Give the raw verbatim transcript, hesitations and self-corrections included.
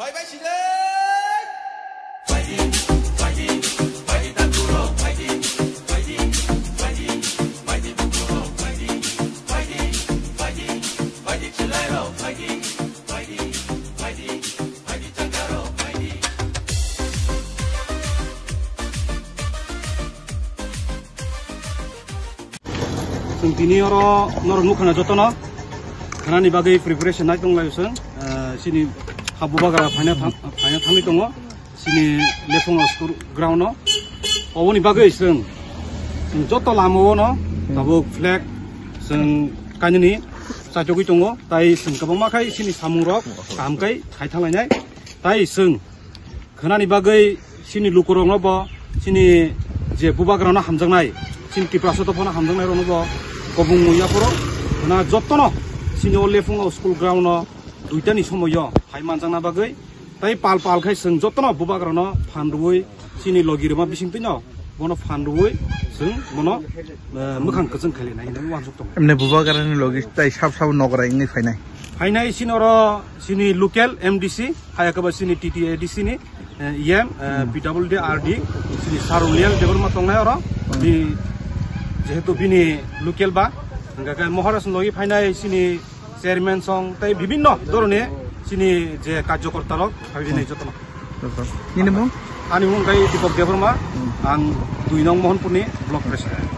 Chwng tini oro norok nukha na jotono khanani bagwi preparation nai tong lai chwng, eh, chini ha bubagra phaina thang-, phaina thangwi tongo chini Lephungo school ground o. Oboni bagwi chwng, chwng joto lama o no tabuk flag chwng kainani chaichogwi tongo, tai chwng kwbangma khai chini samung rok kaham khai khai thang lainai, tai chwng Khnani bagwi chini lukurokno bo, chini je bubagrano hamjaknai, chini Tiprasa dophano hamjaknairokno bo kobong muya phoro khna jottono chini o Lephungo school ground-o duitani somoio phai manjakna bagwi. Tai pal pal khai chwng jottono bubagrano phan rwui chini logi rwma bisingtwino bono phan rwui chwng bono, eh, mwkhang kwchwng khailainai hinwi uansuk tongo. Emne bubagrani logi tai sab sab nogra wngwi phainai. Phainai chini oro chini local M D C, hai khe bo chini T T A D C ni, eh, E M, eh, P W D R D, chini Sir Uliyal Debbarma tongnai oro. Di, jehetu bini local ba, hingkha khe Maharaj ni logi phainai chini chairman song tei bibinno dhoroni chini je karjokorta rok phai rinai jotono. Nini mung? Ani mung khe Deepak Debbarma, ang dui nong Mohanpurni block president.